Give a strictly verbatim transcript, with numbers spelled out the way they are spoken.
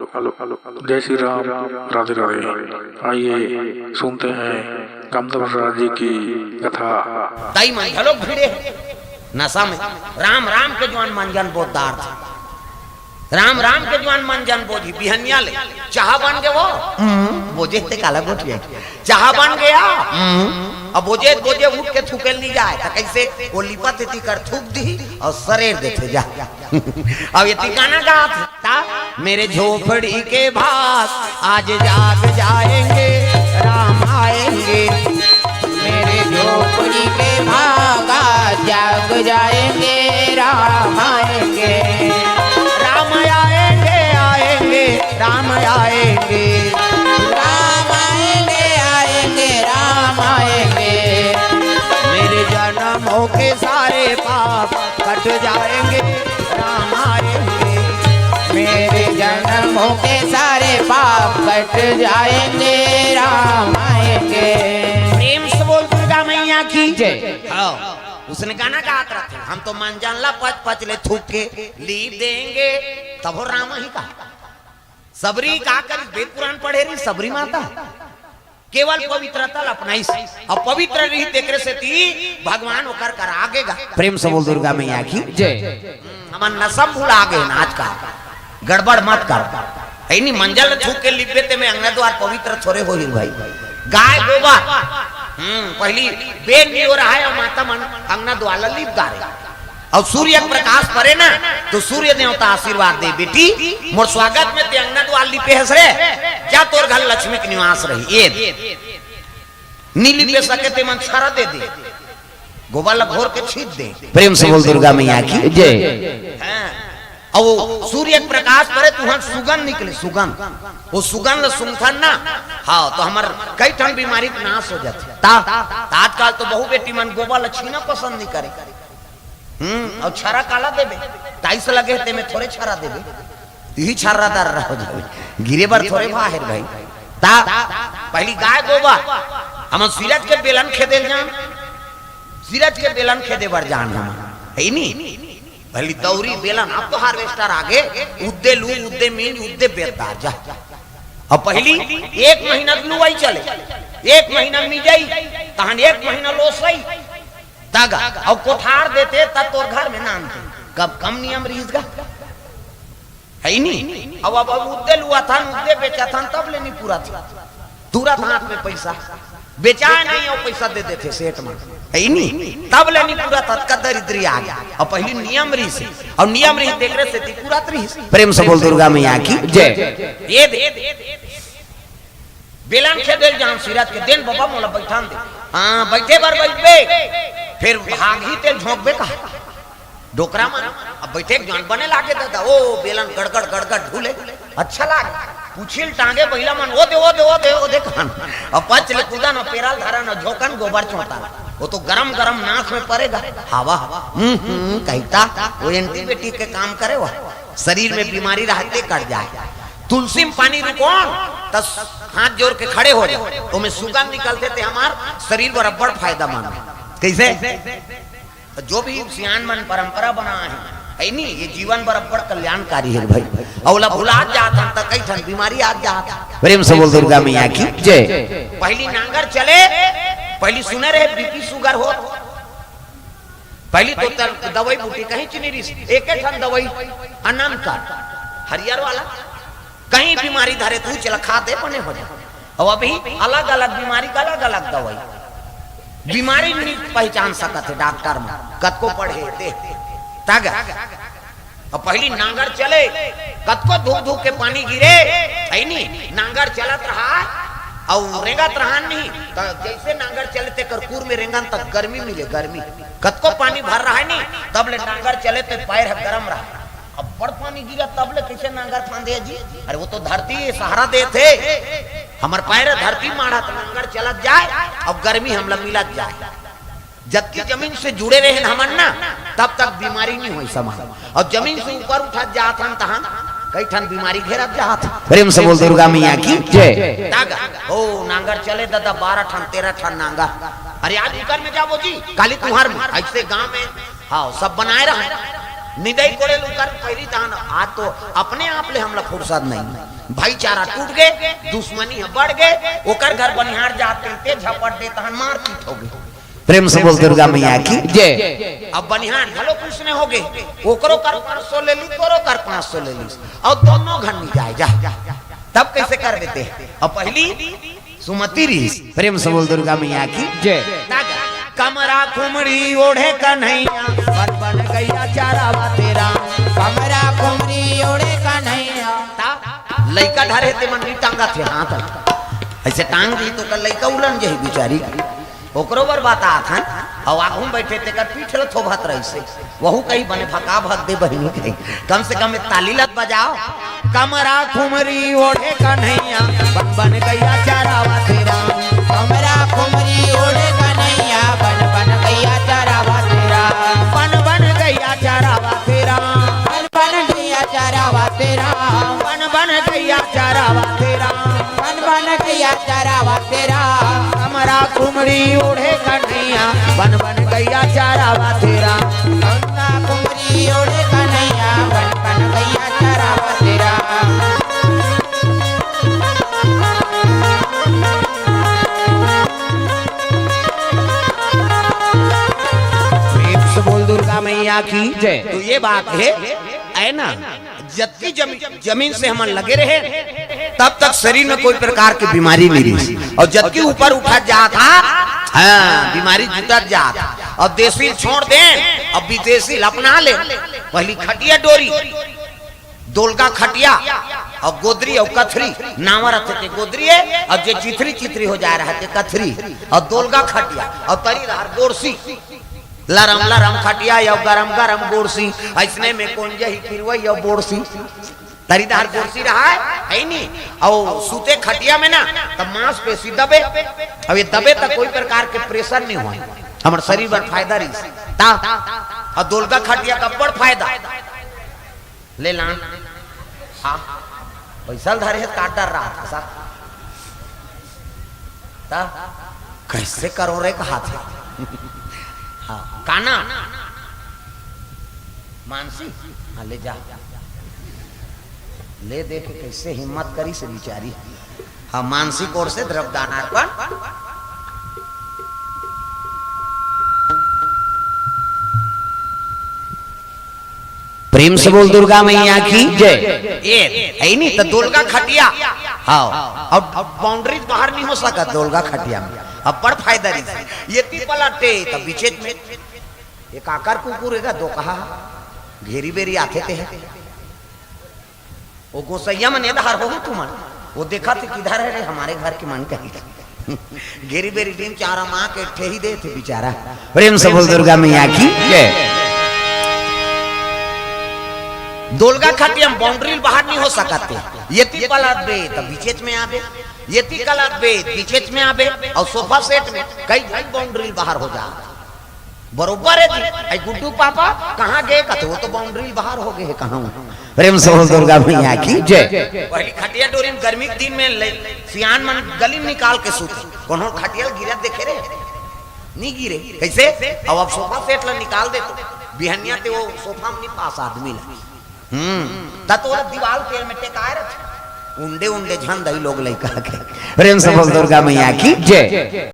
जय श्री राम। राधे राधे। आइए सुनते हैं कामदेव राजा जी की कथा। दाई मन घलो भिड़े हे नशा में। राम राम के जुआन मंजन बोजदार थे। राम राम के जुआन मंजन बोजी बिहनिया ले। चाहा बन गे वो? हम्म, बोजे ते काला गोठिया। चाहा बन गया? हम्म। अब बोजे, बोजे उठ के थूके ल नहीं जाए, त कइसे? वो लिपत हे तिकर थूक दी अउ सरेर देथे जा। अब ये ठिकाना का था, मेरे झोपड़ी के भाग आज जाग जाएंगे, राम आएंगे। मेरे झोपड़ी के भाग आज जाग जाएंगे, राम आएंगे। राम आएंगे, आएंगे, राम आएंगे। राम आएंगे, आएंगे, राम आएंगे। मेरे जन्मों के सारे पाप कट जाएंगे, राम आएंगे। मेरे जन्मों के सारे पाप कट जाएंगे, राम आएंगे। प्रेम से बोल दुर्गा मैया की जय। हाँ, उसने गाना गात रथे, हम तो मंजन ला पच पच ले थूक के लीप देंगे, तब हो राम ही का। सबरी का करी, वेद पुराण पढ़े रही सबरी माता। केवल पवित्रता ल अपनाइस। अब पवित्र रही, तेकरे सेती भगवान ओकर करा आगे गा। प्रेम से बोल दुर्गा मैया की जय। हम्म, हमन नशा म भुला गे ना आजकल। गड़बड़ मत कर। है नी, मंजन ल छू के लिपबे ते में अंगना द्वार पवित्र थोरे होही भाई। गाय गोबर, हम्म, पहली बेन नियो रहा है और माता मन अंगना द्वार ल लिप डारे। अउ सूर्य के प्रकाश परे ना, तो सूर्य देवता आशीर्वाद दे, "बेटी, मोर स्वागत में ते अंगना द्वार लिपे हस रे, जा तोर घर लक्ष्मी के निवास रही।" ये नी लिपे सके ते मन छरा दे दे, गोबर ला घोर के छीट दे। प्रेम से बोल दुर्गा मैया की जय। हाँ। अउ वो सूर्य के प्रकाश परे, तुहां सुगंध निकले, सुगंध। वो सुगंध ल सूंघथन ना, हाँ, तो हमर कई ठन बीमारी के नाश हो जाथे। ता, ता आजकल तो बहू बेटी मन गोबर ला छीना पसंद नहीं करे। हम्म, अउ छरा काला देबे? टाइल्स लगे हे, तेमे थोरे छरा देबे, इही छर्रादार रह जाबे, गिरे बर थोरे बाहिर भाई। ता पहली गाय गोबर हमन सिरज के बेलन खेदे ल जान, सिरज के बेलन खेदे बर जान हमन, है नी? पहली दौरी बेलन, अब तो हार्वेस्टर आगे, उद्दे लू, उद्दे मींज, उद्दे बेलदार जा। अब पहली एक महीना लुवाई चले, एक महीना मिजई, तहन एक महीना लोसई, तगा, अउ कोठार देते, तब तोर घर में नानते। कब कम नियम रहिस गा? है नी? अब, अब, अब उद्दे लुवाथन, उद्दे बेचाथन, तब ले नी पूरा था। तुरत हाथ में पैसा। बेचाय नहीं, अउ पैसा दे देथे सेठ मन। है नी? तब ले नी पूरा था, कद दरिद्री आ गया। अब पहली नियम रहिस, अउ नियम रहिस, तेकरे सेती पूरा रहिस। प्रेम से बोल दुर्गा मैया की जय। ये दे, बेलन खेदे ल जान सिरज के, "देन बबा मोला बैठान दे।" हाँ, बैठे बर बैठबे, फिर भागही तेल झोंकबे का? डोकरा मन, अब बैठे के जान बने लागे दादा, ओ बेलन गड़गड़ गड़गड़ ढूले, अच्छा लागे। पूछी ल टांगे बइला मन, "ओ दे, ओ दे, ओ दे, ओ दे," कहन। अब पच ले कूदन, पेराल धरन, झोंकन गोबर चोंटा। वो तो गरम गरम नाक में परेगा, हवा, हम्म, हम्म, कहता, वो एंटीबायोटिक के काम करे, वह शरीर में बीमारी रहते कट जाए। तुलसी में पानी रुकोन, त हाथ जोर के खड़े हो जा, ओमे सुगंध निकलथे, ते हमार शरीर बर अब्बड़ फायदामंद हे। कइसे? त जो भी सियान मन परंपरा बनाए हे, है नी, ये जीवन बर अब्बड़ कल्याणकारी हे भाई। अउ ओला भुलात जात हन, त कई ठन बीमारी आ जात हे। प्रेम से बोल दुर्गा मैया की जय। पहली नांगर चले, पहली सुने रहे बीपी सुगर हो, पहली तो तर-, दवाई बूटी कहीं च नहीं रहिस, एके ठन दवाई अनंत हरियर वाला, कहीं बीमारी धरे तू चला खा दे बने हो जा। अउ अभी अलग-अलग बीमारी का अलग-अलग दवाई, बीमारी नहीं पहचान सकत हे डॉक्टर मन, कतको पढ़े ते तग। अब पहली नांगर चले, कतको धूप धूप के पानी गिरे, है नी, नांगर चलत रहा, अउ रेंगत रहा नहीं, त जैसे नांगर चले तेकर कुर में रेंगन तक गर्मी मिले, गर्मी। कतको पानी भर रहा है नी, तब ले नांगर चले ते पैर ह गरम रहा। अब्बड़ पानी गिरा तब ले कैसे नांगर फांदे जी? अरे वो तो धरती सहारा देथे, हमर पैर धरती माढ़त नांगर चलत जाए, अउ गर्मी हमला मिलत जाए। जतकी जमीन से जुड़े रहेन हमन ना, तब तक बीमारी नहीं होई समान। अउ जमीन से ऊपर उठत जात हन तहां कई ठन बीमारी घेरत जात। प्रेम से बोल दुर्गा मैया की जय। तागा, ओ नांगर चले दादा, बारह ठन, तेरह ठन नांगर। अरे आज उकर में जाबो जी, काली तुंहर में, ऐसे गांव में, हाँ, सब बनाए रहा। निदई कोड़े ल उकर पहिली तहन, आज तो अपने आप ले हमला फुर्सत नहीं। भाईचारा टूट गे, दुश्मनी ह बढ़ गे, ओकर घर बनिहार जात कहिते झपट दे तहन मारपीट हो गे। प्रेम से बोल दुर्गा मैया की। जय। अब बनिहार घलो कुछ ने हो गे, ओकरो कर पाँच सौ ले ली, तोरो कर पाँच सौ ले ली, अउ दोनों घर निजाय जा। तब कइसे कर देते? अब पहिली सुमति रिहिस। प्रेम से बोल दुर्गा मैया की। जय। कमरा खुमरी ओढ़े कन्हैया, बन बन गैया चारावा तेरा। कमरा खुमरी ओढ़े कन्हैया। ता लइका धरे ते मन नी टांगत हे हाथ। अइसे टांग दी तो कल लइका उलन जही बिचारी। ओकरो बर बात आत हन। अउ आगू म बइठे तेकर पीठ ल थोभत रहिसे। वहू कही बने भका भक दे बहिनी कही। कम से कम एक ताली लत बजाव। कमरा खुमरी ओढ़े कन्हैया, बन बन गैया चारावा तेरा। कमरा खुमरी ओढ़े कन्हैया, बन बन गैया चारावा तेरा। बन बन गैया चारावा तेरा। बन बन गैया चारावा तेरा। बन बन गैया चारावा तेरा। बन बन गैया चारावा तेरा। कमरा खुमरी ओढ़े कन्हैया, बन बन गैया चारावा तेरा। कमरा खुमरी ओढ़े कन्हैया, बन बन गैया चारावा तेरा। प्रेम से बोल दुर्गा मैया की। जय। तो ये बात हे, है ना? जतकी जमी-, जमीन से हमन लगे रहे, तब तक शरीर में कोई प्रकार के बीमारी नहीं रही। अउ जतकी ऊपर उठत जात हा, हाँ, बीमारी जुटत जात हा। अब देसी ल छोड़ दे, अब विदेशी ल अपना ले। पहिली खटिया डोरी, दोलगा खटिया, अउ गोदरी अउ कथरी, नावा रथे ते गोदरी हे, अउ जे चिथरी चिथरी हो जाय रहा ते कथरी, अउ दोलगा खटिया, अउ तरी रहर गोरसी। लरम लरम खटिया अउ गरम गरम गोरसी, अइसने में कोन जही किरवई अउ बोरसी। तरी डहर गोरसी रहय, हे नी? अउ सूते खटिया में ना, त मांसपेशी दबे। अब ये दबे त कोई प्रकार के pressure नहीं होय, हमर शरीर बर फायदा रहिस। ता, अउ दोलगा खटिया का बड़ फायदा। ले लान। हाँ। पइसा ल धरे हे, का डर रहा था सा? ता? कइसे करो रे कहा थे? हाँ। काना? मानसी? हाँ, ले जा। ले दे के कइसे हिम्मत करिस बिचारी। हाँ, मानसी कोर से द्रव्यदान अर्पण। प्रेम से बोल दुर्गा मैया की जय। ए, हे नी त दोलगा खटिया। हाँ, अब boundary बाहर नहीं हो सकत दोलगा खटिया में। अब बड़ फायदा रहिस। ये ती पलटे त बीचेच में। ये काकर कुकुर हे का, दोकहा? घेरी बेरी आथे ते हे। वो गोसैया मन ए डहर होहू तुमन। वो देखत हे किधर हे रे हमारे घर के मन कही। घेरी बेरी डीम चारा माँ के ठेही देथे बिचारा। प्रेम से बोल दुर्गा मैया की जय। दोलगा खटिया म boundary ल बाहर नहीं हो सकत हे। ये ती पलट बे त बीचेच में आबे, ये ती कलट बे बीचेच में आबे, अउ sofa set में कई झन boundary ल बाहर हो जा। बरोबर हे जी। अई गुड्डू पापा कहाँ गे कथे, वो तो boundary बाहर हो गे हे कहाँ। प्रेम से बोल दुर्गा मैया की जय। पहिली खटिया डोरी म गर्मी के दिन में ले, सियान मन गली म निकाल के सूते, कोनो खटिया ल गिरत देखे रे, नी गिरे। कइसे? अब, अब sofa set ल निकाल दे तो बिहनिया ते वो sofa म नी पास आदमी ल। हम्म, त तो दीवाल पेड़ में टेकाय रथे, उंडे उंडे झन दई लोग लइका के। प्रेम से बोल दुर्गा मैया की जय।